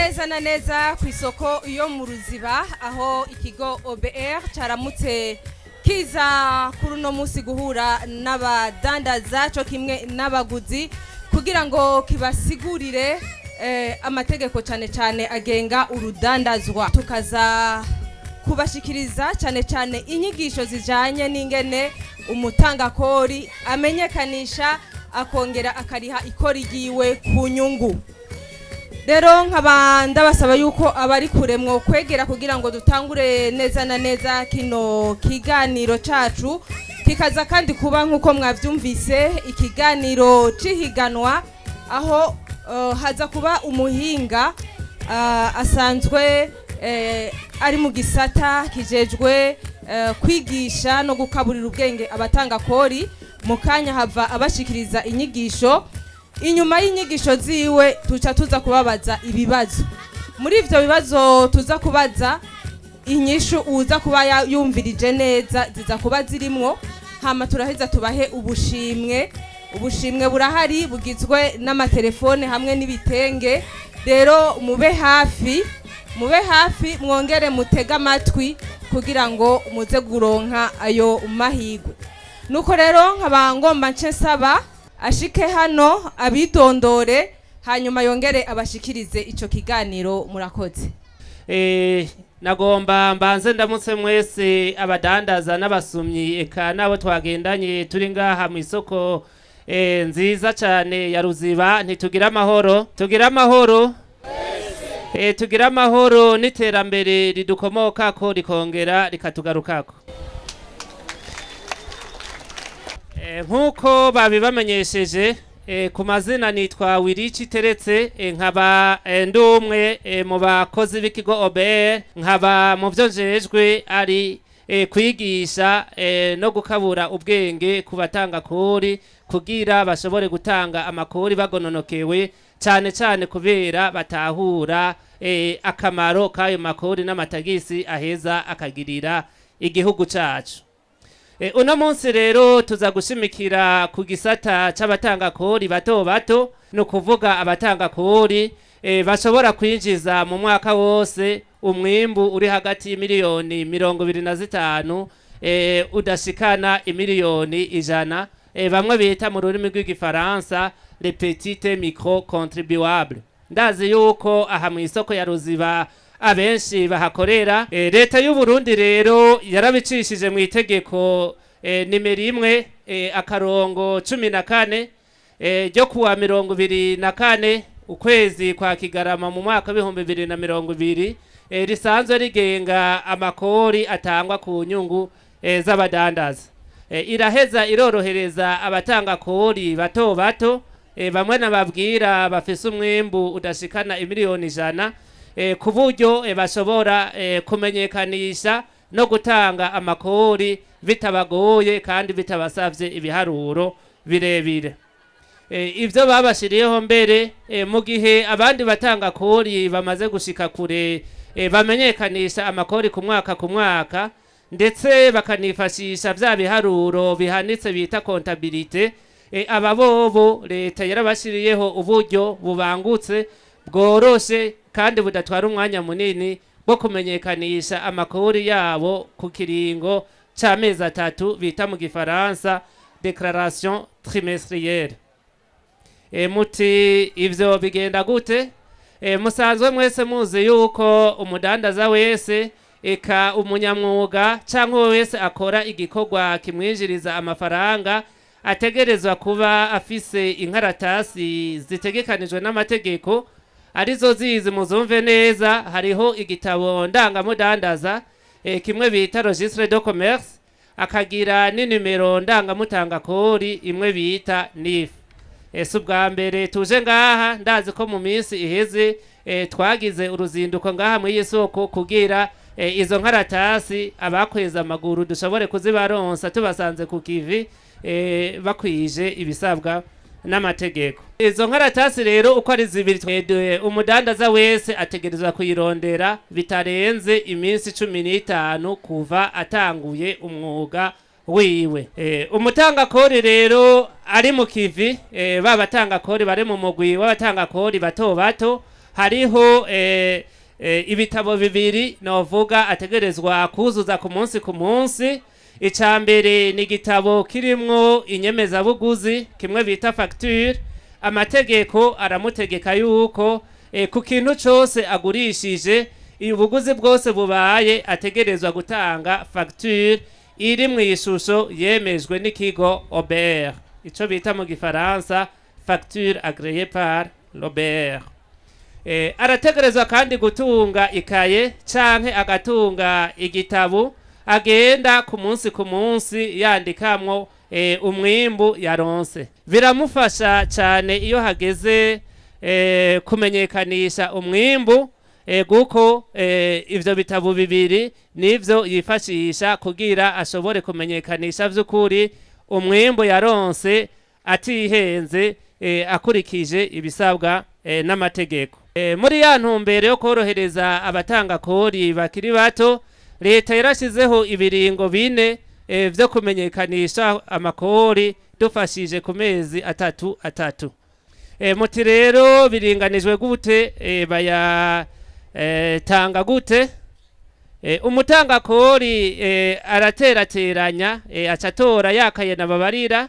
Neza na neza ku isoko yo mu Ruziba, aho ikigo OBR caramutse kiza kuri uno munsi guhura n'abadandaza co kimwe n'abaguzi kugira ngo kibasigurire amategeko cyane cyane agenga urudandazwa. Tukaza kubashikiriza cyane cyane inyigisho zijanye n'ingene umutangakori amenyekanisha, akongera akariha ikori ryiwe ku nyungu. Rero nkaba ndabasaba yuko abari kure mwo kwegera kugira ngo dutangure neza na neza kino kiganiro cacu, kikaza kandi kuba, nk'uko mwavyumvise, ikiganiro c'ihiganwa, aho haza kuba umuhinga asanzwe ari mu gisata kijejwe kwigisha no gukaburira ubwenge abatanga kori. Mu kanya hava abashikiriza inyigisho. Inyuma y'inyigisho ziwe tuca tuza kubabaza ibibazo. Muri ivyo bibazo tuza kubaza, inyishu uza kuba yumvirije neza ziza kuba zirimwo. Hama turaheza tubahe ubushimwe. Ubushimwe burahari, bugizwe n'amatelefone hamwe n'ibitenge. Rero mube hafi, mube hafi, mwongere mutege amatwi kugira ngo muze guronka ayo mahigwe. Nuko rero nkaba ngomba nce nsaba ashike hano, abidondore, hanyuma yongere abashikirize ico kiganiro. Murakoze. Nagomba mbanze ndamutse mwese abadandaza n'abasumyi, eka n'abo twagendanye turi ngaha mu isoko nziza cyane ya Ruziba. Ntitugira amahoro? Tugira amahoro. Tugira amahoro n'iterambere ridukomokako rikongera rikatugarukako. Nk'uko babibamenyesheje, ku mazina nitwa Wirici Teretse, nkaba ndi umwe mu bakozi b'ikigo OBR, nkaba mu byo njejwe ari kwigisha no gukabura ubwenge ku batanga kori kugira bashobore gutanga amakori bagononokewe, cyane cyane kubera batahura akamaro k'ayo makori n'amatagisi aheza akagirira igihugu cacu. Uno munsi rero tuza gushimikira ku gisata c'abatanga kori bato bato, ni ukuvuga abatanga kori bashobora kwinjiza mu mwaka wose umwimbu uri hagati y'imiliyoni 25 udashikana imiliyoni 100, bamwe bita mu rurimi rw'igifaransa les petites micro contribuables. Ndazi yuko aha mu isoko ya Ruziba abenshi bahakorera. Leta y'u Burundi rero yarabicishije mu itegeko nimero 1 akarongo 14 ryo kuwa 24 ukwezi kwa Kigarama mu mwaka w'2020, risanzwe rigenga amakori atangwa ku nyungu z'abadandaza. Iraheza irorohereza abatanga kori bato bato, bamwe nababwira bafise umwimbu udashikana imiliyoni 100, ku buryo bashobora kumenyekanisha no gutanga amakori bitabagoye kandi bitabasavye ibiharuro birebire. Ivyo babashiriyeho mbere, mu gihe abandi batanga kori bamaze gushika kure, bamenyekanisha amakori ku mwaka ku mwaka, ndetse bakanifashisha vya biharuro bihanitse bita comptabilité, aba bobo leta yarabashiriyeho uburyo bubangutse, bworoshe kandi budatwara umwanya munini bwo kumenyekanisha amakori yabo ku kiringo c'amezi 3, bita mu gifaransa déclaration trimestrielle. Muti ivyo bigenda gute? Musanzwe mwese muzi yuko umudandaza wese, eka umunyamwuga cyangwa uwo wese akora igikorwa kimwinjiriza amafaranga, ategerezwa kuba afise inkaratasi zitegekanijwe n'amategeko, arizo zizi muzumve neza: hariho igitabo ndangamudandaza, kimwe bita registre de commerce, akagira n'inimero ndangamutangakori imwe bita NIF. Ese ubwa mbere tuje ngaha? Ndazi ko mu minsi iheze twagize uruzinduko ngaha muri iyi soko kugira izo nkaratasi abakweza amaguru dushobore kuzibaronsa tubasanze ku kivi, bakwije ibisabwa n'amategeko. Izo nkaratasi rero uko ari zibiri, umudandaza wese ategerezwa kuyirondera bitarenze iminsi 15 kuva atanguye umwuga wiwe. Umutangakori rero ari mu kivi, ba batangakori bari mu mugwi w'abatangakori bato bato. Hariho ibitabo bibiri novuga ategerezwa kuzuza ku munsi ku munsi. Ica mbere ni igitabo kirimwo inyemezabuguzi, kimwe bita facture. Amategeko aramutegeka yuko ku kintu cose agurishije, ubuguzi bwose bubaye, ategerezwa gutanga facture iri mu ishusho yemejwe n'ikigo OBR, ico bita mu gifaransa facture agréée par l'OBR. Arategerezwa kandi gutunga ikaye canke agatunga igitabo agenda ku munsi ku munsi yandikamwo umwimbu yaronse. Biramufasha cane iyo hageze kumenyekanisha umwimbu, guko ivyo bitabo bibiri nivyo yifashisha kugira ashobore kumenyekanisha vy'ukuri umwimbu yaronse atihenze, akurikije ibisabwa n'amategeko. Muri ya ntumbero yo korohereza abatanga kori bakiri bato, leta yarashizeho ibiringo bine vyo kumenyekanisha amakori dufashije ku mezi atatu atatu. Muti rero biringanijwe gute? Baya tanga gute? Umutanga kori araterateranya, aca atora yakaye nababarira,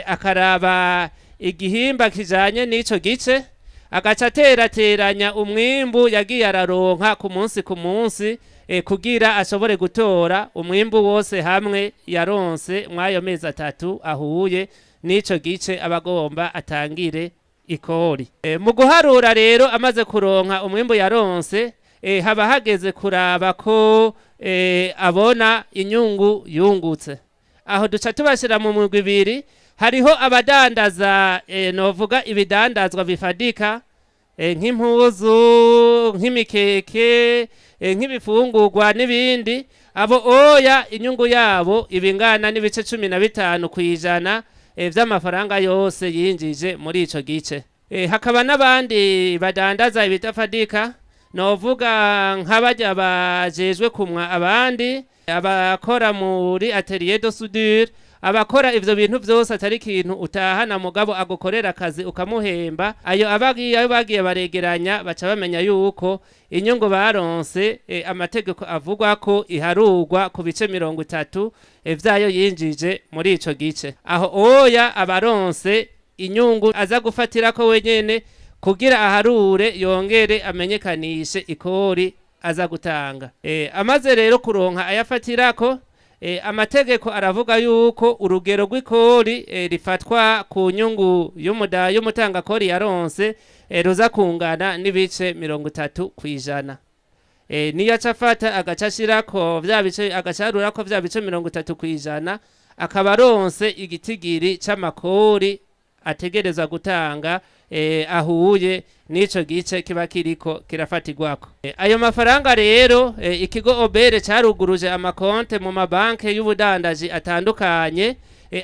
akaraba igihimba kijanye n'ico gice, agaca aterateranya umwimbu yagiye araronka ku munsi ku munsi, kugira ashobore gutora umwimbu wose hamwe yaronse mw'ayo mezi 3 ahuye n'ico gice aba agomba atangire ikori. Mu guharura rero, amaze kuronka umwimbu yaronse, haba hageze kuraba ko abona inyungu yungutse. Aho duca tubashira mu mugwi ibiri. Hariho abadandaza, novuga ibidandazwa bifadika, nk'impuzu, nk'imikeke, nk'ibifungurwa n'ibindi. Abo oya, inyungu yabo ibingana n'ibice 15% vy'amafaranga yose yinjije muri ico gice. Hakaba n'abandi badandaza ibidafadika, novuga nk'abarya bajejwe kumwa abandi, abakora muri atelier de soudure, abakora ivyo bintu vyose atari ikintu utahana, mugabo agukorera akazi ukamuhemba. Ayo abagiye, ayo bagiye baregeranya, baca bamenya yuko inyungu baronse, amategeko avugwa ko iharurwa ku bice 30 vyayo yinjije muri ico gice. Aho oya, abaronse inyungu aza gufatirako wenyene kugira aharure yongere amenyekanishe ikori aza gutanga. Amaze rero kuronka ayafatirako, amategeko aravuga yuko urugero rw'ikori rifatwa ku nyungu y'umutangakori yaronse, ruza kungana n'ibice 30%. Niyo aca afata agaca ashirako vya bice, agaca vya bice 30%, akaba aronse igitigiri c'amakori ategerezwa gutanga ahuye n'ico gice kiba kiriko kirafatirwako. Ayo mafaranga rero, ikigo OBR caruguruje amakonte mu mabanke y'ubudandaji atandukanye,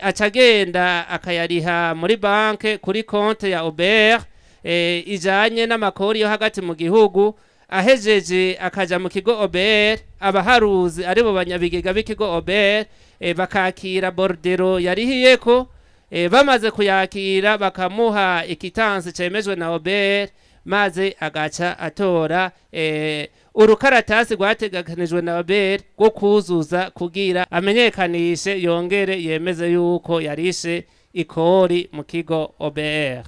aca agenda akayariha muri banke kuri konte ya OBR ijanye n'amakori yo hagati mu gihugu. Ahejeje akaja mu kigo OBR, abaharuzi aribo banyabigega b'ikigo OBR bakakira bordereau yarihiyeko. Bamaze kuyakira bakamuha ikitansi cemejwe na OBR, maze agaca atora urukaratasi rwategekanijwe na OBR rwo kuzuza kugira amenyekanishe yongere yemeze yuko yarishe ikori mu kigo OBR.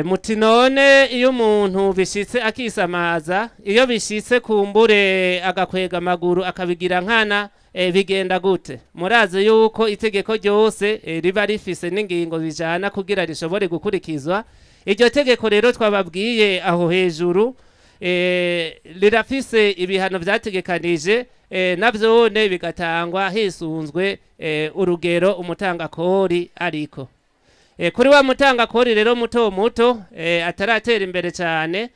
Muti none iyo umuntu bishitse akisamaza, iyo bishitse kumbure agakwega amaguru akabigira nkana, bigenda gute? Murazi yuko itegeko ryose riba rifise n'ingingo bijana kugira rishobore gukurikizwa. Iryo tegeko rero twababwiye aho hejuru rirafise ibihano vyategekanije, navyone bigatangwa hisunzwe urugero umutangakori ariko. Kuri wa mutangakori rero muto muto, ataratera imbere cyane,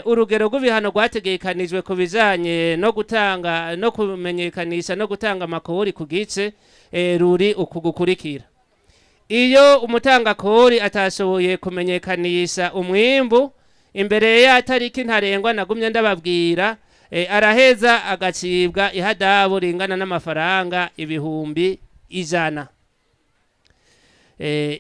urugero rw'ibihano rwategekanijwe ku bijanye no gutanga no kumenyekanisha no gutanga amakori ku gice, ruri uku gukurikira: iyo umutangakori atashoboye kumenyekanisha umwimbu imbere ya tariki ntarengwa nagumye ndababwira, araheza agacibwa ihadabu ringana n'amafaranga 100,000.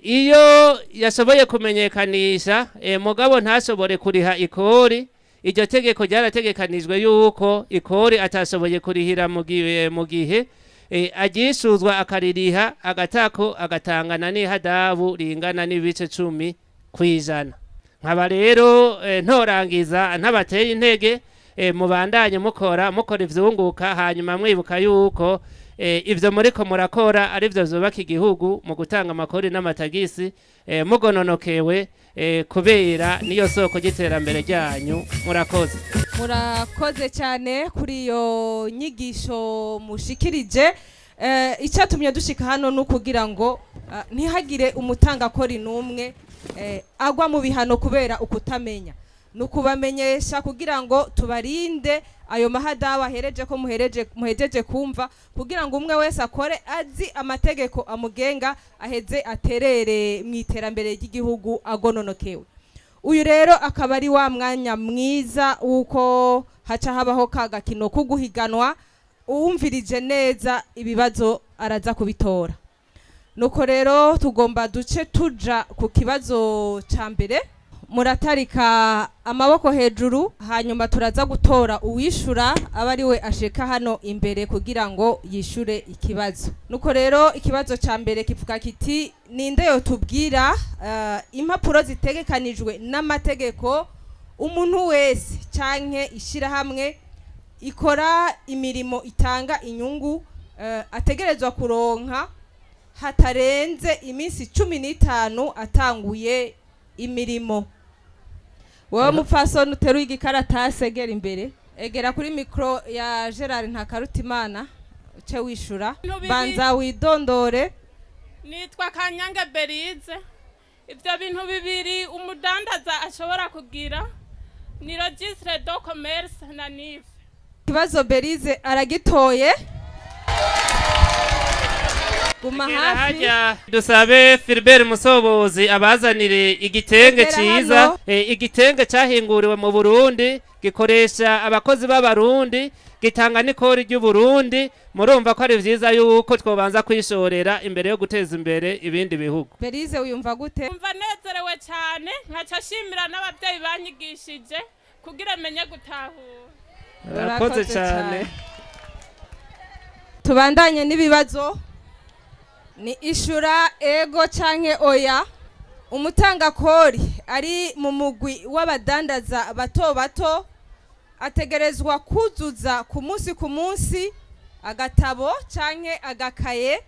Iyo yashoboye kumenyekanisha, mugabo ntashobore kuriha ikori Iryo tegeko ryarategekanijwe yuko ikori atashoboye kurihira mu gihe aryishuzwa, akaririha agatako, agatangana n'ihadabu ringana n'ibice 10%. Nkaba rero ntorangiza ntabateye intege. Mubandanye mukora ivyunguka, hanyuma mwibuka yuko ivyo muriko murakora ari vyo vyubaka igihugu mu gutanga amakori n'amatagisi mugononokewe, kubera niyo soko ry'iterambere ryanyu. Murakoze. Murakoze cyane kuri iyo nyigisho mushikirije. Icyatumye dushika hano ni ukugira ngo ntihagire umutangakori n'umwe agwa mu bihano kubera ukutamenya. Ni ukubamenyesha kugira ngo tubarinde ayo mahadabu ahereje ko muhereje muhejeje kumva, kugira ngo umwe wese akore azi amategeko amugenga, aheze aterere mu iterambere ry'igihugu agononokewe. Uyu rero akaba ari wa mwanya mwiza w'uko haca habaho ka gakino ko guhiganwa. Uwumvirije neza ibibazo araza kubitora. Nuko rero tugomba duce tuja ku kibazo ca mbere. Muratarika amaboko hejuru, hanyuma turaza gutora uwishura, aba ari we ashika hano imbere kugira ngo yishure ikibazo. Nuko rero ikibazo ca mbere kivuga kiti: ninde yotubwira impapuro zitegekanijwe n'amategeko umuntu wese canke ishirahamwe ikora imirimo itanga inyungu ategerezwa kuronka hatarenze iminsi 15 atanguye imirimo? Wowe mupfasoni uteruye igikaratasi, egera imbere, egera kuri mikoro ya Gerard Ntakarutimana, uce wishura. Ibintu bibiri. Banza widondore. Nitwa Kanyange Berize. Ibyo bintu bibiri umudandaza ashobora kugira ni registre de commerce na NIF. Ikibazo Berize aragitoye. Guma Egera hafi. Harya dusabe Philbert Musobozi abazanire igitenge Egera ciza. hano. Igitenge cahinguriwe mu Burundi, gikoresha abakozi b'Abarundi, gitanga n'ikori ry'Uburundi. Murumva ko ari vyiza yuko twobanza kwishorera imbere yo guteza imbere ibindi bihugu. Berize, wiyumva gute? Mva nezerewe cyane, nkaca shimira n'ababyeyi banyigishije kugira menye gutahura. Murakoze cyane. Tubandanye n'ibibazo. Ni ishura ego canke oya. Umutangakori ari mu mugwi w'abadandaza bato bato ategerezwa kuzuza ku munsi ku munsi agatabo canke agakaye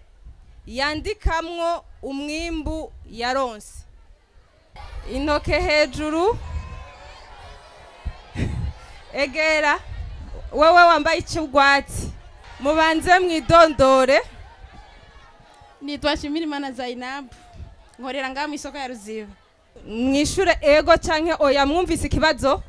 yandikamwo umwimbu yaronse. Intoke hejuru. Egera wewe wambaye icy'urwatsi, mubanze mwidondore. Nitwa Shimirimana Zainabu, nkorera ngaha mu isoko ya Ruziba. Mwishure ego canke oya. Mwumvise ikibazo?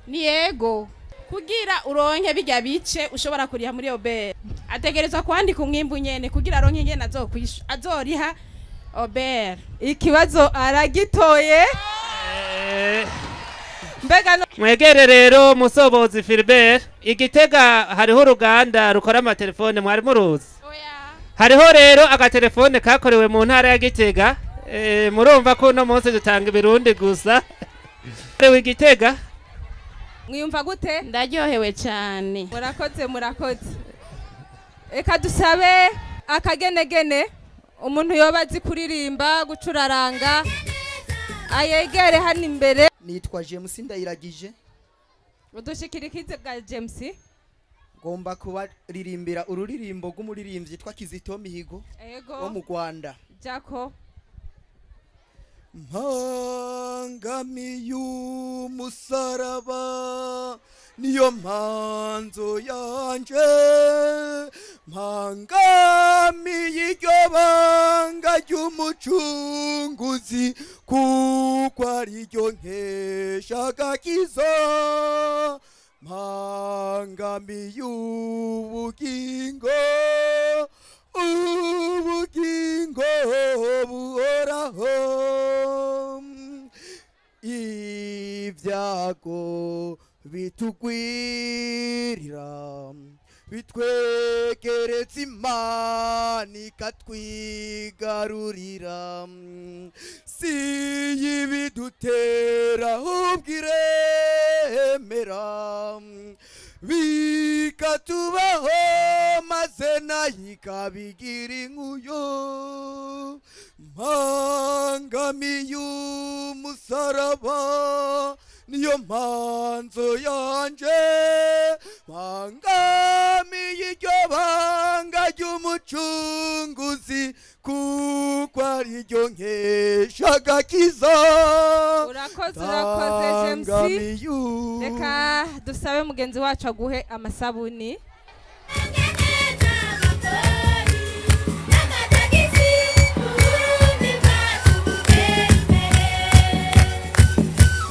Ni yego. Kugira uronke bijya bice ushobora kuriha muri OBR, ategerezwa kwandika umwimbu nyene kugira aronke ingene azokwisha azoriha OBR. Ikibazo aragitoye. Mbega no Mwegere rero Musobozi Philbert. Igitega hariho uruganda rukora amatelefone, mwari muruzi? Oya. Hariho rero agatelefone kakorewe mu ntara ya Gitega. Murumva ko uno munsi dutanga ibirundi gusa. Korewe Igitega. Mwiyumva gute? Ndaryohewe cyane. Murakoze, murakoze. Reka dusabe akagenegene, umuntu yoba azi kuririmba, gucuraranga, ayegere hano imbere. Nitwa James Ndayiragije. Udushikirikize bwa James. Ngomba kubaririmbira ururirimbo rw'umuririmbyi yitwa Kizito Mihigo wo mu Rwanda. Jako. Mpangamiye umusaraba, niyo mpanzo yanje, mpangamiye iryo banga ry'umucunguzi, kuko ariryo nkesha agakiza, mpangamiye ubugingo, ubugingo buhoraho. Ibyago bitugwirira bitwegereza Imana, ikatwigarurira. Si ibidutera, ahubwo iremera. Iratubaho maze nayo ikabigira inkuyo. Mpangamiye umusaraba, niyo mpanzo yanje, mpangamiye iryo banga ry'umucunguzi, kuko ariryo nkesha agakiza. Urakoze, urakoze, James. Mpangamiye Reka dusabe mugenzi wacu aguhe amasabuni.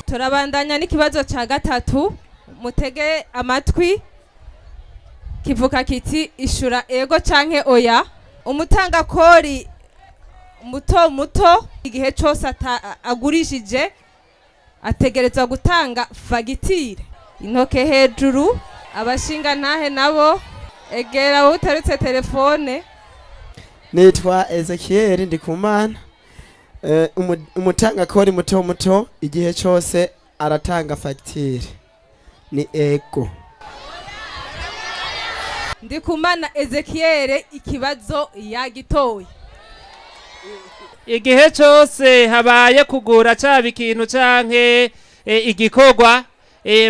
Turabandanya n'ikibazo cya gatatu. Mutege amatwi. Kivuga kiti: ishura ego canke oya, umutangakori muto muto igihe cyose agurishije ategerezwa gutanga fagitire. Intoke hejuru. Abashinga ntahe nabo, egera wowe utarutse telefone. Nitwa Ezekiel Ndikumana. Umutangakori muto muto igihe cyose aratanga fagitire, ni ego. Ndikumana Ezekiel ikibazo yagitoye. Igihe cyose habaye kugura, caba ikintu canke igikorwa,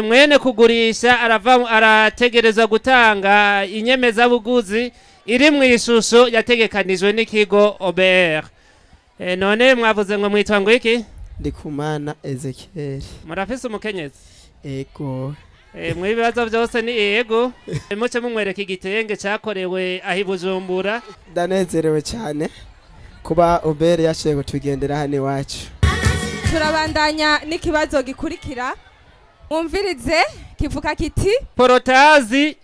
mwene kugurisha arava arategerezwa gutanga inyemezabuguzi iri mu ishusho yategekanijwe n'ikigo OBR. None mwavuze ngo mwitwa ngo iki? Ndikumana Ezekiel. Murafise umukenyezi? Ego. Mu ibibazo byose ni yego. Muce mumwereka igitenge cakorewe aho i Bujumbura. Ndanezerewe cyane kuba OBR yashoboye kutugendera hano iwacu. Turabandanya n'ikibazo gikurikira. Mwumvirize, kivuga kiti: Porotazi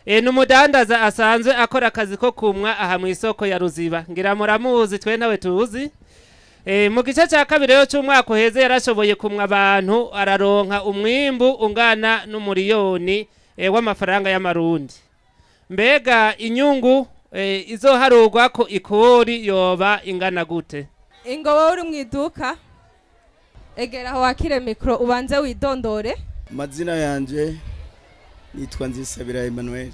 ni umudandaza asanzwe akora akazi ko kumwa aha mu isoko ya Ruziba. Ngira muramuzi, twe nawe tuzi. Mu gice cya kabiri rero cy'umwaka uheze yarashoboye kumwa abantu, araronka umwimbu ungana n'umuriyoni w'amafaranga y'amarundi. Mbega inyungu izoharurwa ko ikori yoba ingana gute? Ingo wowe uri mu iduka, egera aho wakire mikoro, ubanze widondore. Amazina yanje nitwa Nzisabira Emmanuel,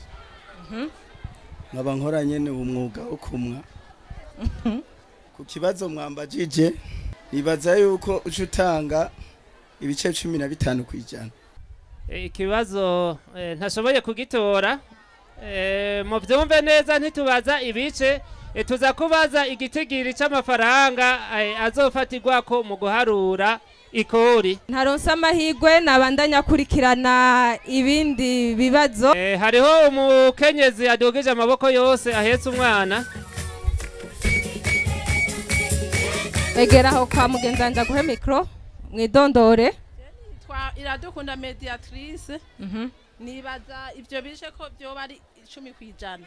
nkaba nkora nyene umwuga wo kumwa. Ku kibazo mwambajije, nibaza yuko uca utanga ibice 15%. Ikibazo ntashoboye kugitora. Muvyumve neza, ntitubaza ibice, tuza kubaza igitigiri c'amafaranga azofatirwako mu guharura ikori. Ntaronse amahirwe, nabandanya akurikirana ibindi bibazo. Hariho umukenyezi adugije amaboko yose, ahetse umwana. Egera aho kwa mugenzi wanje aguhe mikoro, mwidondore. Twa Iradukunda Mediatrice. Nibaza ivyo bishe ko vyoba ari 10%.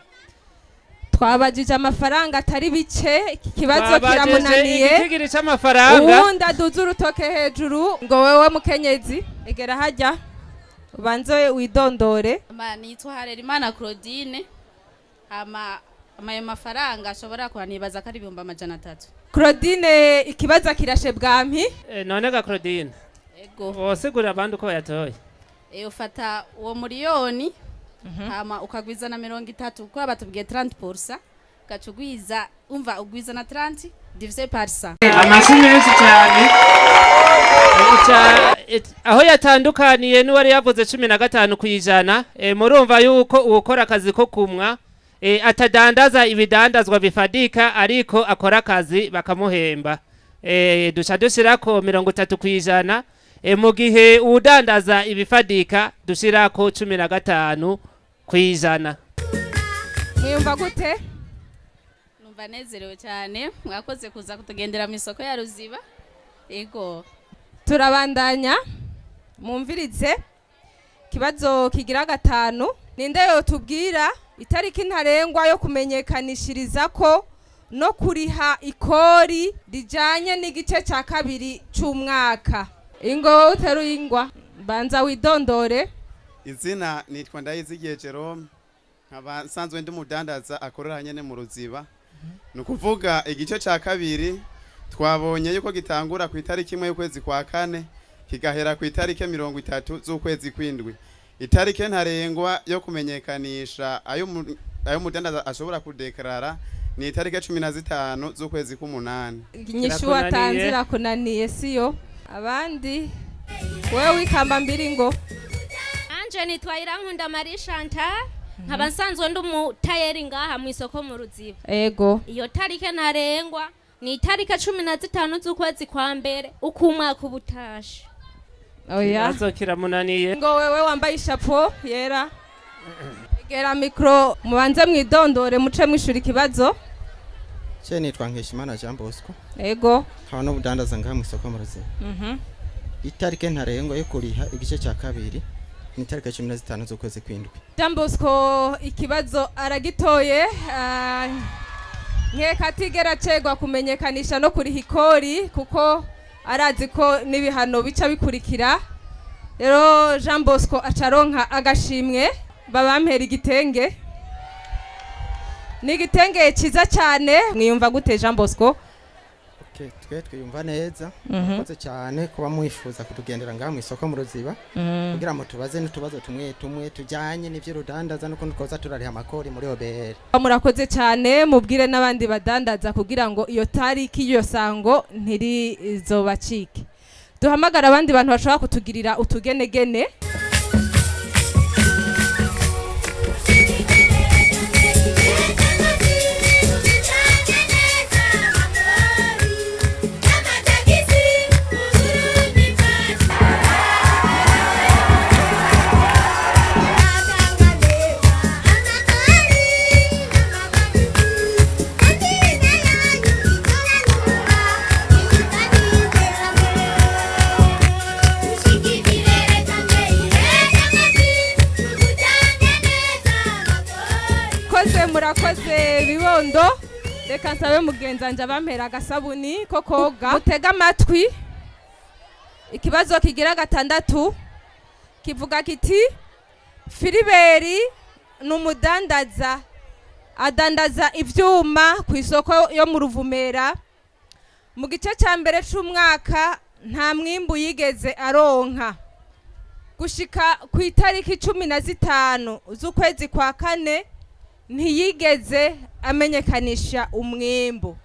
Twabajije amafaranga atari bice, iki kibazo Twabajije kiramunaniye. igitigiri c'amafaranga. Uwundi aduze urutoke hejuru. Ngo wewe mukenyezi, egera hajya ubanze widondore. Ma nitwa Harerimana Claudine. Hama amayo mafaranga ashobora kuba, nibaza ko ari 300,000. Claudine ikibazo kirashe bwampi. None ga Claudine, Ego. wosigurira abandi uko bayatoye? Ufata uwo muriyoni, hama ukagwiza na 30, kuko batubwiye 30%, ugaca ugwiza, umva, ugwiza na 30 divisé par 100. Amashyi menshi cyane. Aho yatandukaniye n'uwari yavuze 15%, murumva yuko uwukora akazi ko kumwa atadandaza ibidandazwa bifadika, ariko akora akazi bakamuhemba. Duca dushirako 30%, mu gihe uwudandaza ibifadika dushirako 15%. Mwiyumva gute? Numva nezerewe cyane. Mwakoze kuza kutugendera mu isoko ya Ruziba. Ego. Turabandanya. Mwumvirize ikibazo kigira gatanu. Ninde yotubwira itariki ntarengwa yo kumenyekanishiriza ko no kuriha ikori rijanye n'igice cya kabiri c'umwaka? Ingo wowe uteruye ingwa, banza widondore. Izina nitwa Ndayizigiye Jerome, nkaba nsanzwe ndi umudandaza akorera nyene mu Ruziba. Ni ukuvuga igice ca kabiri twabonye yuko gitangura ku itariki 1 y'ukwezi kwa kane, kigahera ku itariki 30 z'ukwezi kw'indwi. Itarike ntarengwa yo kumenyekanisha ayo umudandaza ashobora kudekarara ni itarike 15 z'ukwezi k'umunani. Inyishu watanze irakunaniye, siyo? Abandi, wewe wikamba mbiri ngo. Anje nitwa Irankunda Marie Chantal, nkaba nsanzwe ndi umutayeri ngaha mu isoko mu Ruziba. Iyo tarike ntarengwa ni itarike 15 z'ukwezi kwa mbere uko umwaka uba utashe. Oya. Ikibazo kiramunaniye. Ngo wewe wambaye ishapo yera, egera mikro, mubanze mwidondore, muce mwishura ikibazo. Je nitwa Nkeshimana Jean Bosco. Nkaba n'ubudandaza ngaha mu isoko mu Ruziba. Itarike ntarengwa yo kuriha igice cya kabiri ni itariki 15 z'ukwezi kw'indwi. Jean Bosco ikibazo aragitoye. Nkeka atigera acegwa kumenyekanisha no kuriha ikori, kuko arazi ko n'ibihano bica bikurikira. Rero Jean Bosco acaronka agashimwe, babampera igitenge. Ni igitenge cyiza cyane. Mwiyumva gute, Jean Bosco? Okay, twe twiyumva neza. Murakoze cyane kuba mwifuza kutugendera ngaha mu isoko mu Ruziba kugira ngo tubaze n'utubazo tumwe tumwe tujyanye n'ivy'urudandaza n'ukuntu twoza turariha amakori muri OBR. Murakoze cyane. Mubwire n'abandi badandaza kugira ngo iyo tariki, iyo sango ntirizobacike. Duhamagara abandi bantu bashobora kutugirira utugenegene. Koze, murakoze bibondo. Reka nsabe mugenzanje abampera agasabuni ko koga. Mutege amatwi. Ikibazo kigira gatandatu kivuga kiti: Filiberi ni umudandaza, adandaza ivyuma ku isoko yo mu Ruvumera. Mu gice cya mbere c'umwaka nta mwimbu yigeze aronka. Gushika ku itariki 15 z'ukwezi kwa kane ntiyigeze amenyekanisha umwimbu.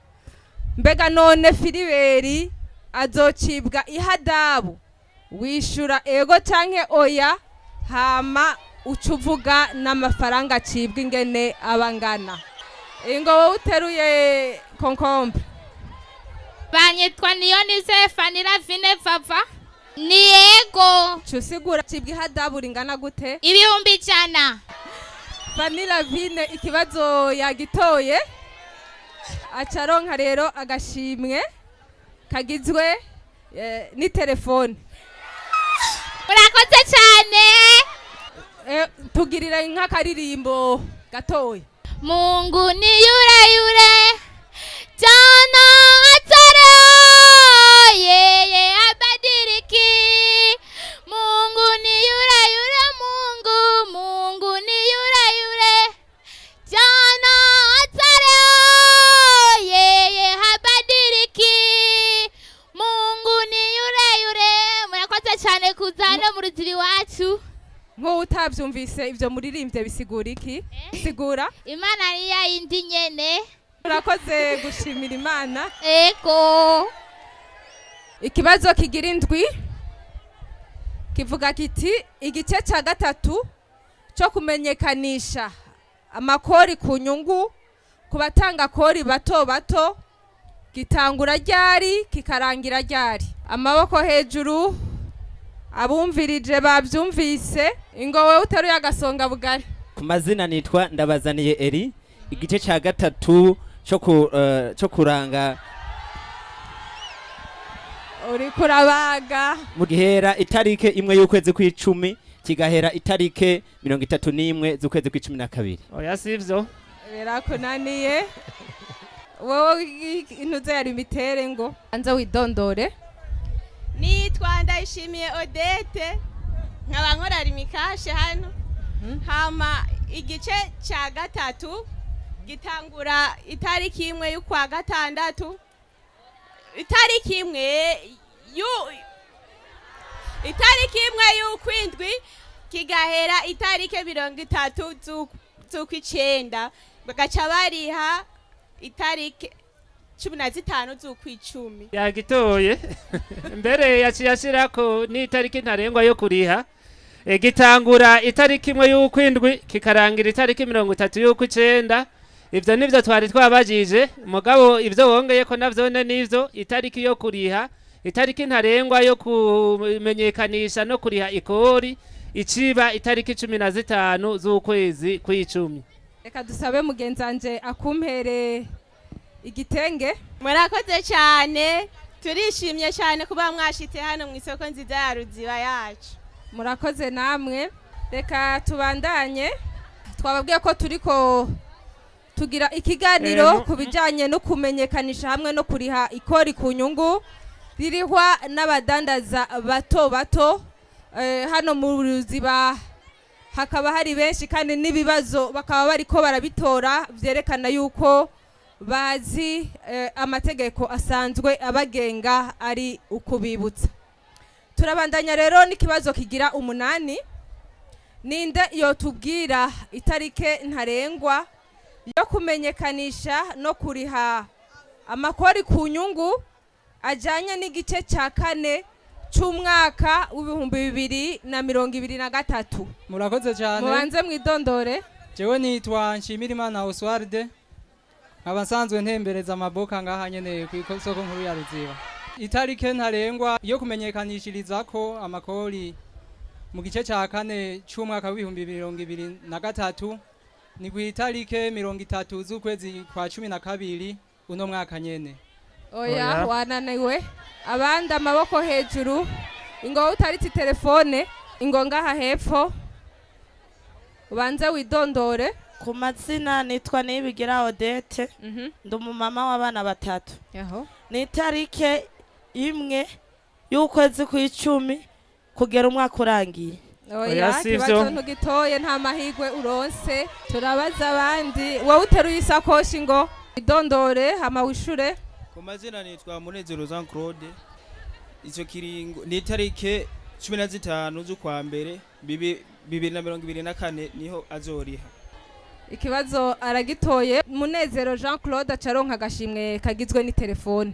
Mbega none Filiberi azocibwa ihadabu? Wishura ego canke oya, hama uca uvuga n'amafaranga acibwa ingene aba angana. Ingo wowe uteruye konkombe. Banyitwa niyo nizefanira vine vava. Ni yego. Ca usigura, acibwa ihadabu ringana gute? 100,000. Vanilla Vine ikibazo yagitoye, acaronka rero agashimwe kagizwe n'itelefone. Murakoze cyane. Tugirira nk'akaririmbo gatoya. Mungu ni yule yule jana hata leo, yeye habadiliki. Mungu ni yule yule, Mungu, Mungu ni yule yule jana hata leo, yeye habadiliki. Mungu ni yule yule. Murakoze cyane kuza hano mu Ruziba iwacu. Nk'uwo utavyumvise, ivyo muririmbye bisigura iki? Sigura. Imana ni ya yindi nyene. Murakoze gushimira Imana. Ego. Ikibazo kigira indwi kivuga kiti: igice cya gatatu cyo kumenyekanisha amakori ku nyungu ku batanga kori bato bato gitangura ryari, kikarangira ryari? Amaboko hejuru abumvirije babyumvise. Ingo wowe uteruye agasonga bugari. Ku mazina nitwa Ndabazaniye Eri. Igice cya gatatu cyo kuranga Uri kurabaga. Mu gihera itarike 1 y'ukwezi kw'icumi, kigahera itarike 31 z'ukwezi kw'icumi na kabiri. Oya, sivyo. Birakunaniye wowe. Intuze yari imitere ngo anze widondore. Nitwa Ndayishimiye Odette, nkaba nkora Lumicash hano. Hama igice cya gatatu gitangura itariki 1 y'ukwa gatandatu, itariki 1 y'ukwindwi. Kigahera itarike 30 z'ukwicenda, bagaca bariha itarike 15 z'ukwicumi. Yagitoye. Mbere yaciye ashirako n'itariki ntarengwa yo kuriha. Gitangura itariki 1 y'ukwindwi kikarangira itariki 30 y'ukwicenda. Ivyo nivyo twari twabajije, mugabo ivyo wongeyeko navyone nivyo: itariki yo kuriha, itariki ntarengwa yo kumenyekanisha no kuriha ikori iciba itariki 15 z'ukwezi kw'icumi. Reka dusabe mugenzanje akumpere igitenge. Murakoze cyane, turishimye cyane kuba mwashitse hano mu isoko nziza ya Ruziba yacu. Murakoze namwe. Reka tubandanye. Twababwiye ko turiko tugira ikiganiro ku bijanye no kumenyekanisha hamwe no kuriha ikori ku nyungu ririhwa n'abadandaza bato bato. Hano mu Ruziba hakaba hari benshi, kandi n'ibibazo bakaba bariko barabitora vyerekana yuko bazi amategeko asanzwe abagenga ari ukubibutsa. Turabandanya rero n'ikibazo kigira 8. Ninde yotubwira itarike ntarengwa yo kumenyekanisha no kuriha amakori ku nyungu ajanye n'igice cya kane c'umwaka w'2023? Murakoze cyane. Mubanze mwidondore. Jewe nitwa Nshimirimana Oswald, nkaba nsanzwe ntembereza amaboka ngaha nyene ku isoko nkuru ya Ruziba. Itarike ntarengwa yo kumenyekanishirizako amakori mu gice cya kane c'umwaka w'2023 ni ku itarike 30 z'ukwezi kwa 12 uno mwaka nyene. Oya, wananiwe. Abandi amaboko hejuru. Ingo utaritse telefone, ingo ngaha hepfo, ubanze widondore. Ku mazina nitwa Nibigira Odette, ndi umumama w'abana batatu. Ni itarike 1 y'ukwezi kw'icumi kugera umwaka urangiye. Oya, ikibazo ntugitoye, nta mahigwe uronse. Turabaza abandi. Wowe uteruye isakoshi, ngo idondore hama wishure. Ku mazina nitwa Munezero Jean Claude. Icyo kiringo ni itarike 15 z'ukwa mbere 2024 niho azoriha. Ikibazo aragitoye. Munezero Jean Claude acaronka agashimwe kagizwe n'itelefone.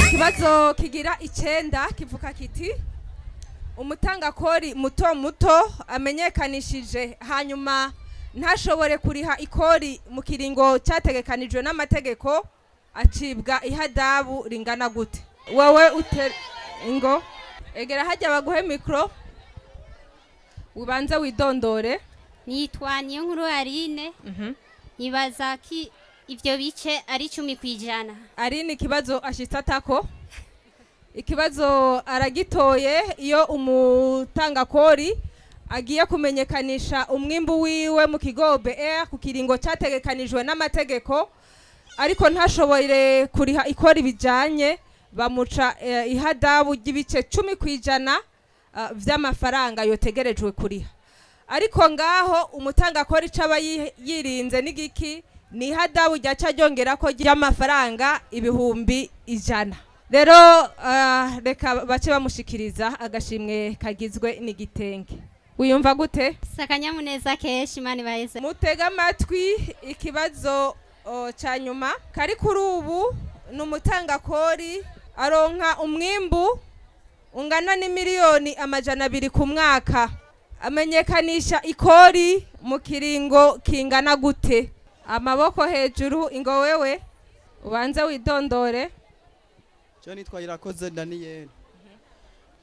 Ikibazo kigira 9 kivuga kiti: umutangakori muto muto amenyekanishije hanyuma ntashobore kuriha ikori mu kiringo cyategekanijwe n'amategeko acibwa ihadabu ringana gute? Wowe ute, ingo egera hajya baguhe mikro, ubanze widondore. Nitwa Niyonkuru Aline. Nibaza ko ivyo bice ari 10%. Aline ikibazo ashitse atako, ikibazo aragitoye. Iyo umutangakori agiye kumenyekanisha umwimbu wiwe mu kigo OBR ku kiringo cyategekanijwe n'amategeko ariko ntashobore kuriha ikori bijanye, bamuca ihadabu ry'ibice 10% vy'amafaranga yotegerejwe kuriha. Ariko ngaho umutangakori caba yirinze n'igiki? Ni ihadabu ryaca ryongera ko ry'amafaranga 100,000. Rero reka bace bamushikiriza agashimwe kagizwe n'igitenge. Wiyumva gute? Sakanyamuneza kenshi, Imana ibaheze. Mutega amatwi ikibazo ca nyuma kari kuri ubu. Ni umutangakori aronka umwimbu ungana n'imiliyoni 200 ku mwaka, amenyekanisha ikori mu kiringo kingana gute? Amaboko hejuru. Ingo wewe ubanze widondore. Jewe nitwa Irakoze Daniel.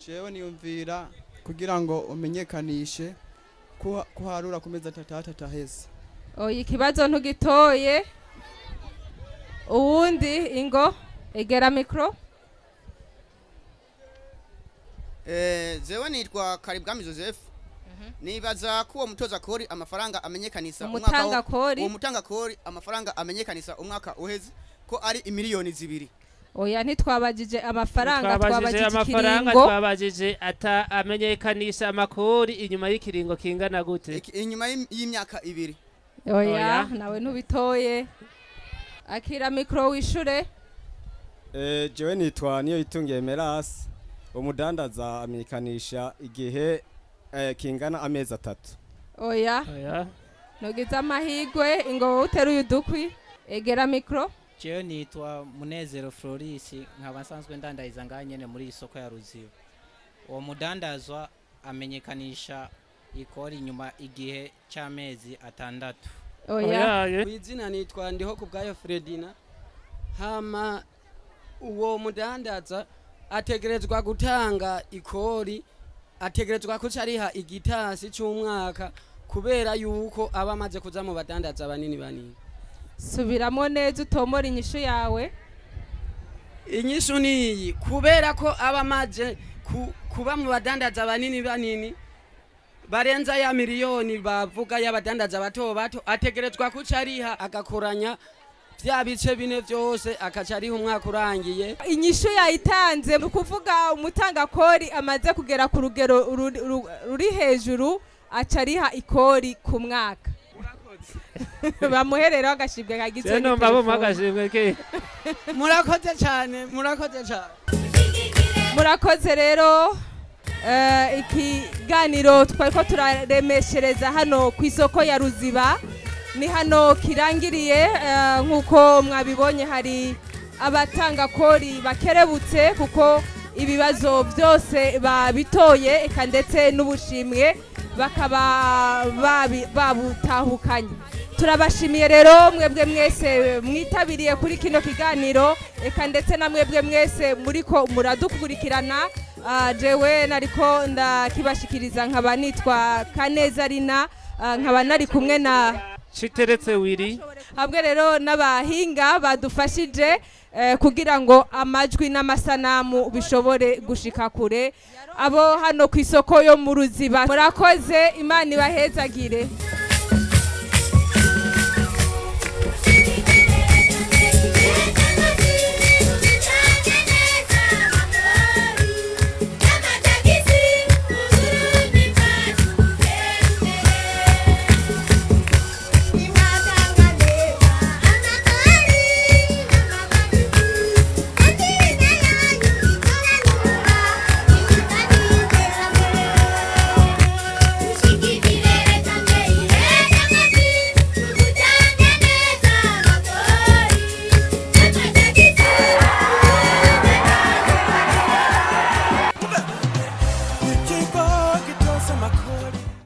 Jewe niyumvira kugira ngo umenyekanishe kuharura ku mezi atatu aheze. Oya, ikibazo ntugitoye. Uwundi, ingo egera mikro. Jewe nitwa Karibwami Joseph. Nibaza ko uwo mutoza kori amafaranga amenyekanisa umwaka Umutangakori. Uwo mutangakori amafaranga amenyekanisa umwaka uheze ko ari imiliyoni 2. Oya, ntitwabajije amafaranga. Twabajije Twabajije amafaranga. ikiringo. Twabajije ata amenyekanisha amakori inyuma y'ikiringo kingana gute. Inyuma y'imyaka 2. Oya. Oya. Nawe ntubitoye. Akira mikro wishure. Jewe nitwa Niyo Itungiye Melas. Umudandaza amenyekanisha igihe kingana amezi 3. Oya. Oya. Nugize amahirwe ingo uteruye udukwi, egera mikro. Jewe nitwa Munezero Floris, nkaba nsanzwe ndandariza ngaha nyene muri iyi soko ya Ruziba. Uwo mudandazwa amenyekanisha ikori inyuma igihe c'amezi 6. Oya. Kwizina nitwa Ndiho Kubwayo Fredina. Hama uwo mudandaza ategerezwa gutanga ikori, ategerezwa kuca ariha igitasi c'umwaka kubera yuko aba amaze kuza mu badandaza banini banini. Subiramo neza utomora inyishu yawe. Inyishu niyi, kubera ko aba amaze kuba mu badandaza banini banini barenza ya miliyoni bavuga y'abadandaza bato bato, ategerezwa kuca ariha agakoranya vya bice bine vyose akaca ariha umwaka urangiye. Inyishu yayitanze, ni ukuvuga umutangakori amaze kugera ku rugero ruri hejuru aca ariha ikori ku mwaka. Bamuhereraho agashimwe kagizwe Je numva bumpa n'itelefone. agashimwe ke. Murakoze cyane, murakoze cyane. Murakoze rero. Ikiganiro twariko turaremeshereza hano ku isoko ya Ruziba ni hano kirangiriye. Nk'uko mwabibonye hari abatanga kori bakerebutse kuko ibibazo byose babitoye, eka ndetse n'ubushimwe bakaba babutahukanye. Turabashimiye rero mwebwe mwese mwitabiriye kuri kino kiganiro, eka ndetse na mwebwe mwese muriko muradukurikirana. Jewe nariko ndakibashikiriza nkaba nitwa Kaneza Rina, nkaba nari kumwe na Citeretse Wiri hamwe rero n'abahinga badufashije kugira ngo amajwi n'amasanamu bishobore gushika kure abo hano ku isoko yo mu Ruziba. Murakoze, Imana ibahezagire.